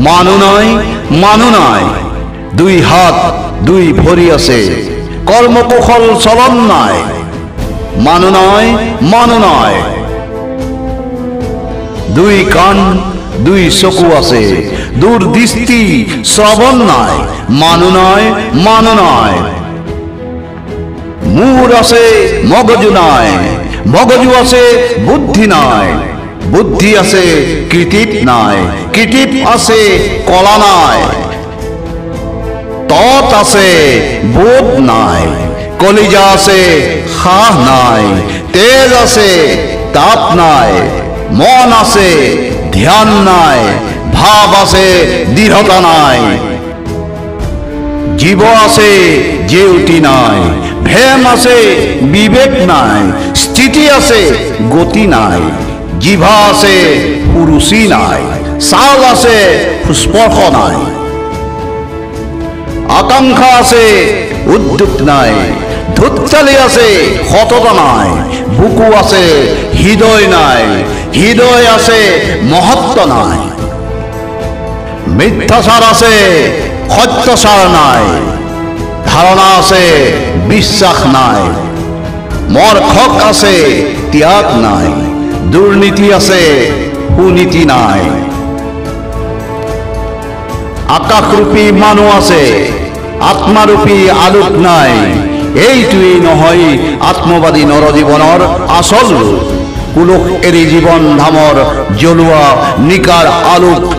মানুহ নাই, মানুহ নাই। দুই হাত দুই ভৰি আছে, কৰ্মকুশল চলন নাই। মানুহ নাই, মানুহ নাই। দুই কাণ দুই চকু আছে, দূৰ দৃষ্টি শ্ৰৱণ নাই। মানুহ নাই, মানুহ নাই। মূৰ আছে, মগজু নাই। মগজু আছে, বুদ্ধি নাই। বুদ্ধি আছে, কৃতিপ নাই। কৃতিপ আছে, কলা নাই। তত আছে, বোধ নাই। কলিজা আছে, সাহ নাই। তেজ আছে, তাপ নাই। মন আছে, ধ্যান নাই। ভাৱ আছে, দৃঢ়তা নাই। জীৱ আছে, জেউতি নাই। ভেম আছে, বিবেক নাই। স্থিতি আছে, গতি নাই। জিভা আছে, সুৰুচি নাই। ছাল আছে, সুস্পৰ্শ নাই। আকাংক্ষা আছে, উদ্যোগ নাই। ধূপচালি আছে, সততা নাই। বুকু আছে, হৃদয় নাই। হৃদয় আছে, মহত্ব নাই। মিথ্যাচাৰ আছে, সত্যাচাৰ নাই। ধাৰণা আছে, বিশ্বাস নাই। মৰ্খক আছে, ত্যাগ নাই। দুৰ্নীতি আছে, সুনীতি নাই। আকাশৰূপী মানুহ আছে, আত্মাৰূপী আলোক নাই। এইটোৱেই নহয় আত্মবাদী নৰজীৱনৰ আচল ৰূপ। কুলুক এৰি জীৱন ধামৰ জ্বলোৱা নিকাৰ আলোক